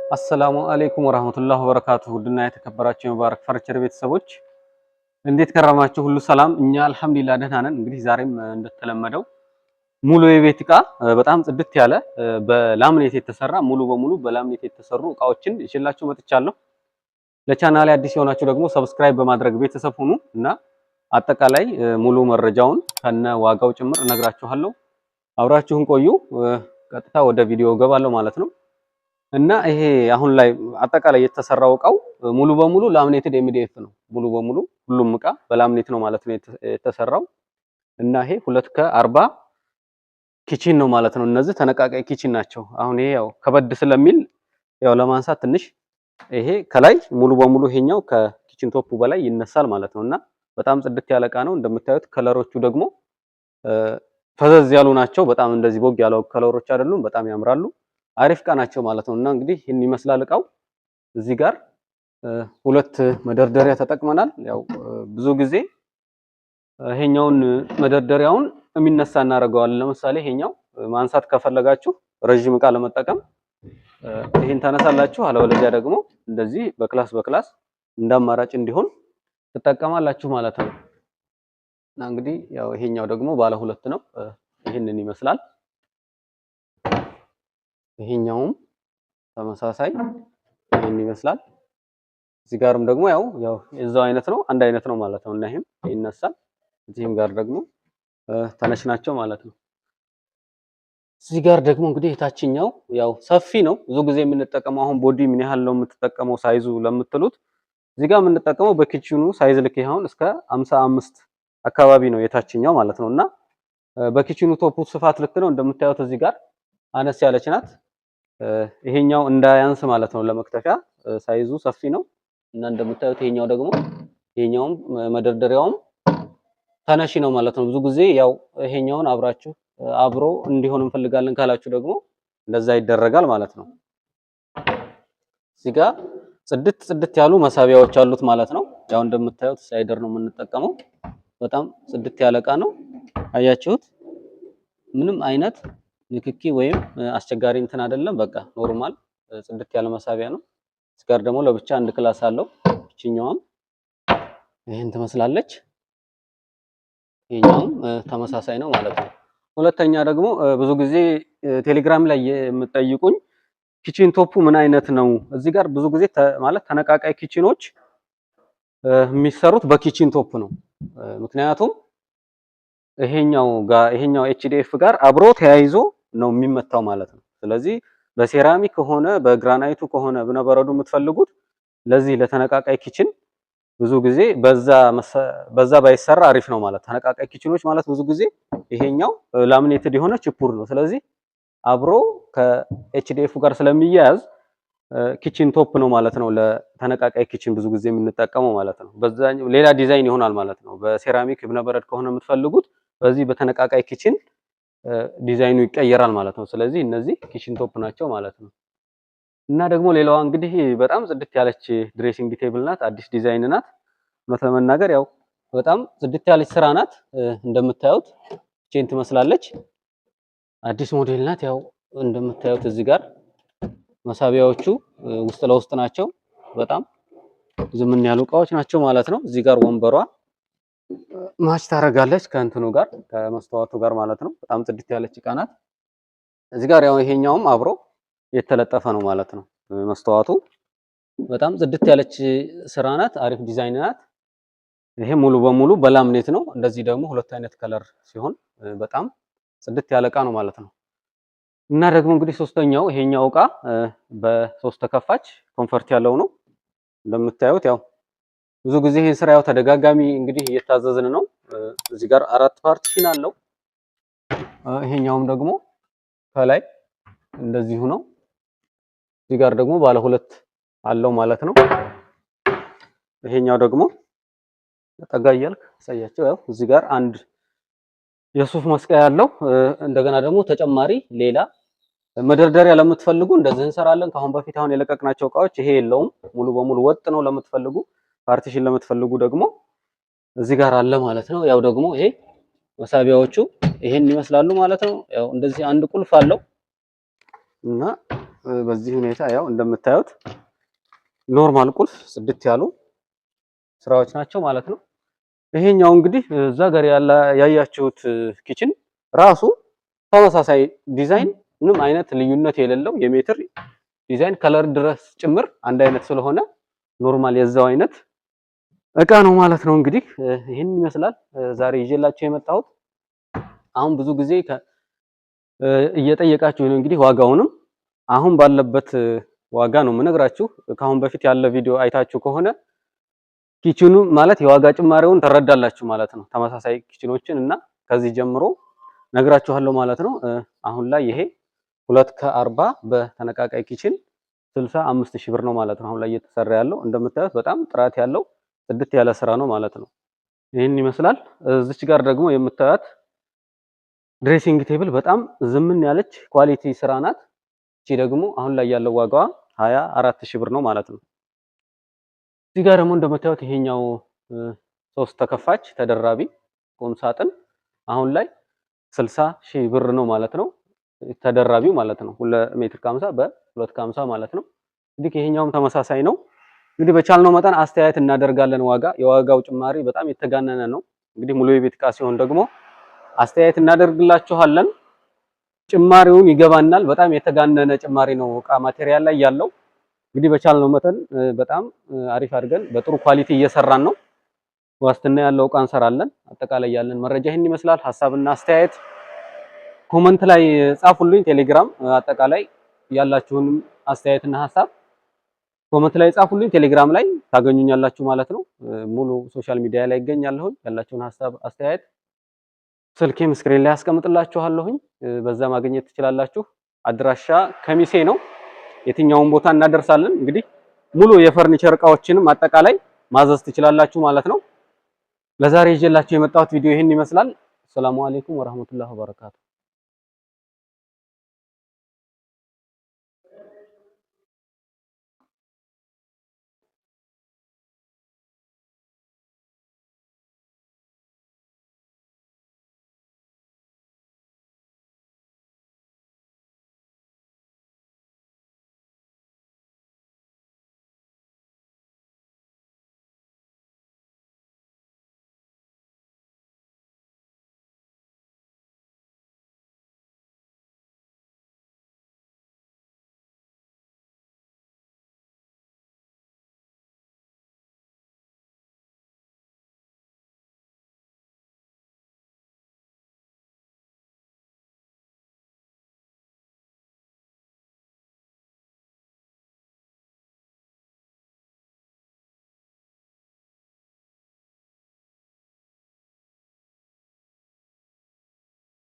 السلام عليكم ورحمة الله وبركاته። ውድና የተከበራችሁ የሙባረክ ፈርኒቸር ቤተሰቦች እንዴት ከረማችሁ? ሁሉ ሰላም? እኛ አልሐምዱሊላህ ደህና ነን። እንግዲህ ዛሬም እንደተለመደው ሙሉ የቤት እቃ በጣም ጽድት ያለ በ laminate የተሰራ፣ ሙሉ በሙሉ በ laminate የተሰሩ እቃዎችን ይዤላችሁ መጥቻለሁ። ለቻናሌ አዲስ የሆናችሁ ደግሞ subscribe በማድረግ ቤተሰብ ሁኑ እና አጠቃላይ ሙሉ መረጃውን ከነ ዋጋው ጭምር እነግራችኋለሁ። አብራችሁን ቆዩ። ቀጥታ ወደ ቪዲዮ ገባለሁ ማለት ነው። እና ይሄ አሁን ላይ አጠቃላይ የተሰራው እቃው ሙሉ በሙሉ laminated MDF ነው። ሙሉ በሙሉ ሁሉም እቃ በ laminate ነው ማለት ነው የተሰራው። እና ይሄ 2 ከ40 kitchen ነው ማለት ነው። እነዚህ ተነቃቃይ kitchen ናቸው። አሁን ይሄ ያው ከበድ ስለሚል ያው ለማንሳት ትንሽ፣ ይሄ ከላይ ሙሉ በሙሉ ይሄኛው ከ kitchen top ኡ በላይ ይነሳል ማለት ነው። እና በጣም ጽድት ያለ እቃ ነው። እንደምታዩት color ኦቹ ደግሞ ፈዘዝ ያሉ ናቸው። በጣም እንደዚህ ቦግ ያሉ color ኦች አይደሉም። በጣም ያምራሉ። አሪፍ እቃ ናቸው ማለት ነው። እና እንግዲህ ይህን ይመስላል እቃው። እዚህ ጋር ሁለት መደርደሪያ ተጠቅመናል። ያው ብዙ ጊዜ ይሄኛውን መደርደሪያውን የሚነሳ እናደርገዋለን። ለምሳሌ ይሄኛው ማንሳት ከፈለጋችሁ ረዥም እቃ ለመጠቀም ይሄን ታነሳላችሁ። አለበለዚያ ደግሞ እንደዚህ በ class በ class እንደ አማራጭ እንዲሆን ትጠቀማላችሁ ማለት ነው። እና እንግዲህ ያው ይሄኛው ደግሞ ባለ ሁለት ነው። ይህንን ይመስላል። ይሄኛውም ተመሳሳይ ይሄን ይመስላል። እዚህ ጋርም ደግሞ ያው የዛው አይነት ነው፣ አንድ አይነት ነው ማለት ነው። እና ይሄም ይነሳል። እዚህም ጋር ደግሞ ተነሽ ናቸው ማለት ነው። እዚህ ጋር ደግሞ እንግዲህ የታችኛው ያው ሰፊ ነው። ብዙ ጊዜ የምንጠቀመው አሁን body ምን ያህል ነው የምትጠቀመው size ኡ ለምትሉት፣ እዚህ ጋር የምንጠቀመው በ kitchen ኑ size ልክ ይሁን እስከ 55 አካባቢ ነው የታችኛው ማለት ነው። እና በ kitchen ኑ top ኡ ስፋት ልክ ነው። እንደምታዩት እዚህ ጋር አነስ ያለች ናት። ይሄኛው እንዳያንስ ማለት ነው፣ ለመክተፊያ size ኡ ሰፊ ነው። እና እንደምታዩት ይሄኛው ደግሞ ይሄኛውም መደርደሪያውም ተነሺ ነው ማለት ነው። ብዙ ጊዜ ያው ይሄኛውን አብራችሁ አብሮ እንዲሆን እንፈልጋለን ካላችሁ ደግሞ እንደዛ ይደረጋል ማለት ነው። እዚህ ጋር ጽድት ጽድት ያሉ መሳቢያዎች አሉት ማለት ነው። ያው እንደምታዩት slider ነው የምንጠቀመው። በጣም ጽድት ያለ እቃ ነው። አያችሁት? ምንም አይነት ንክኪ ወይም አስቸጋሪ እንትን አይደለም። በቃ normal ጽድት ያለ መሳቢያ ነው። እዚህ ጋር ደግሞ ለብቻ አንድ class አለው። ይችኛዋም ይህን ትመስላለች። ይሄኛውም ተመሳሳይ ነው ማለት ነው። ሁለተኛ ደግሞ ብዙ ጊዜ ቴሌግራም ላይ የምትጠይቁኝ kitchen top ኡ ምን አይነት ነው? እዚህ ጋር ብዙ ጊዜ ማለት ተነቃቃይ kitchen ኖች የሚሰሩት በ kitchen top ነው። ምክንያቱም ይሄኛው ጋር ይሄኛው HDF ጋር አብሮ ተያይዞ ነው የሚመታው ማለት ነው። ስለዚህ በሴራሚክ ከሆነ፣ በግራናይቱ ከሆነ እብነበረዱ የምትፈልጉት ለዚህ ለተነቃቃይ kitchen ብዙ ጊዜ በዛ ባይሰራ አሪፍ ነው ማለት። ተነቃቃይ kitchen ኖች ማለት ብዙ ጊዜ ይሄኛው laminated የሆነ chipboard ነው። ስለዚህ አብሮ ከ HDF ጋር ስለሚያያዝ kitchen top ነው ማለት ነው። ለተነቃቃይ kitchen ብዙ ጊዜ የምንጠቀመው ማለት ነው። በዛኛው ሌላ ዲዛይን ይሆናል ማለት ነው። በሴራሚክ እብነበረድ ከሆነ የምትፈልጉት በዚህ በተነቃቃይ kitchen ዲዛይኑ ይቀየራል ማለት ነው። ስለዚህ እነዚህ kitchen top ናቸው ማለት ነው። እና ደግሞ ሌላዋ እንግዲህ በጣም ጽድት ያለች dressing table ናት። አዲስ ዲዛይን ናት። እውነት ለመናገር ያው በጣም ጽድት ያለች ስራ ናት። እንደምታዩት ቼን ትመስላለች። አዲስ ሞዴል ናት። ያው እንደምታዩት እዚህ ጋር መሳቢያዎቹ ውስጥ ለውስጥ ናቸው። በጣም ዝምን ያሉ እቃዎች ናቸው ማለት ነው። እዚህ ጋር ወንበሯ match ታደርጋለች ከእንትኑ ጋር፣ ከመስተዋቱ ጋር ማለት ነው። በጣም ጽድት ያለች እቃ ናት። እዚህ ጋር ያው ይሄኛውም አብሮ የተለጠፈ ነው ማለት ነው። መስተዋቱ በጣም ጽድት ያለች ስራ ናት። አሪፍ ዲዛይን ናት። ይሄ ሙሉ በሙሉ በ laminate ነው። እንደዚህ ደግሞ ሁለት አይነት color ሲሆን በጣም ጽድት ያለ እቃ ነው ማለት ነው። እና ደግሞ እንግዲህ ሶስተኛው ይሄኛው እቃ በሶስት ተከፋች comfort ያለው ነው። እንደምታዩት ያው ብዙ ጊዜ ይሄን ስራ ያው ተደጋጋሚ እንግዲህ እየታዘዝን ነው። እዚህ ጋር አራት partition አለው። ይሄኛውም ደግሞ ከላይ እንደዚሁ ነው። እዚህ ጋር ደግሞ ባለ ሁለት አለው ማለት ነው። ይሄኛው ደግሞ ጠጋ እያልክ አሳያቸው። ያው እዚህ ጋር አንድ የሱፍ መስቀያ ያለው፣ እንደገና ደግሞ ተጨማሪ ሌላ መደርደሪያ ለምትፈልጉ እንደዚህ እንሰራለን። ከአሁን በፊት አሁን የለቀቅናቸው እቃዎች ይሄ የለውም፣ ሙሉ በሙሉ ወጥ ነው ለምትፈልጉ፣ partition ለምትፈልጉ ደግሞ እዚህ ጋር አለ ማለት ነው። ያው ደግሞ ይሄ መሳቢያዎቹ ይሄን ይመስላሉ ማለት ነው። ያው እንደዚህ አንድ ቁልፍ አለው እና በዚህ ሁኔታ ያው እንደምታዩት normal ቁልፍ ጽድት ያሉ ስራዎች ናቸው ማለት ነው። ይሄኛው እንግዲህ እዛ ጋር ያያችሁት kitchen ራሱ ተመሳሳይ ዲዛይን፣ ምንም አይነት ልዩነት የሌለው፣ የሜትር ዲዛይን color ድረስ ጭምር አንድ አይነት ስለሆነ normal የዛው አይነት እቃ ነው ማለት ነው። እንግዲህ ይህን ይመስላል ዛሬ ይዤላችሁ የመጣሁት። አሁን ብዙ ጊዜ እየጠየቃችሁ ነው። እንግዲህ ዋጋውንም አሁን ባለበት ዋጋ ነው የምነግራችሁ። ከአሁን በፊት ያለ ቪዲዮ አይታችሁ ከሆነ kitchen ኑ ማለት የዋጋ ጭማሪውን ትረዳላችሁ ማለት ነው። ተመሳሳይ kitchen ኖችን እና ከዚህ ጀምሮ ነግራችኋለሁ ማለት ነው። አሁን ላይ ይሄ 2 ከ40 በተነቃቃይ kitchen 65,000 ብር ነው ማለት ነው። አሁን ላይ እየተሰራ ያለው እንደምታዩት በጣም ጥራት ያለው ጽድት ያለ ስራ ነው ማለት ነው። ይህን ይመስላል። እዚች ጋር ደግሞ የምታዩት dressing table በጣም ዝምን ያለች quality ስራ ናት። እቺ ደግሞ አሁን ላይ ያለው ዋጋዋ 24,000 ብር ነው ማለት ነው። እዚህ ጋር ደግሞ እንደምታዩት ይሄኛው ሶስት ተከፋች ተደራቢ ቁም ሳጥን አሁን ላይ 60,000 ብር ነው ማለት ነው። ተደራቢው ማለት ነው። 2 ሜትር ከ50 በ2 ከ50 ማለት ነው። እንግዲህ ይሄኛውም ተመሳሳይ ነው። እንግዲህ በቻልነው መጠን አስተያየት እናደርጋለን። ዋጋ የዋጋው ጭማሪ በጣም የተጋነነ ነው። እንግዲህ ሙሉ የቤት ዕቃ ሲሆን ደግሞ አስተያየት እናደርግላችኋለን። ጭማሪውን ይገባናል። በጣም የተጋነነ ጭማሪ ነው ዕቃ material ላይ ያለው። እንግዲህ በቻልነው መጠን በጣም አሪፍ አድርገን በጥሩ quality እየሰራን ነው። ዋስትና ያለው ዕቃ እንሰራለን። አጠቃላይ ያለን መረጃ ይህን ይመስላል። ሀሳብና አስተያየት comment ላይ ጻፉልኝ። ቴሌግራም አጠቃላይ ያላችሁንም አስተያየትና ሀሳብ comment ላይ ጻፉልኝ። ቴሌግራም ላይ ታገኙኛላችሁ ማለት ነው። ሙሉ social media ላይ ይገኛለሁኝ። ያላችሁን ሀሳብ አስተያየት ስልኬም screen ላይ አስቀምጥላችኋለሁኝ። በዛ ማግኘት ትችላላችሁ። አድራሻ ከሚሴ ነው። የትኛውን ቦታ እናደርሳለን። እንግዲህ ሙሉ የፈርኒቸር እቃዎችንም አጠቃላይ ማዘዝ ትችላላችሁ ማለት ነው። ለዛሬ ይዤላችሁ የመጣሁት ቪዲዮ ይህን ይመስላል። ሰላሙ አለይኩም ወራህመቱላሂ ወበረካቱ።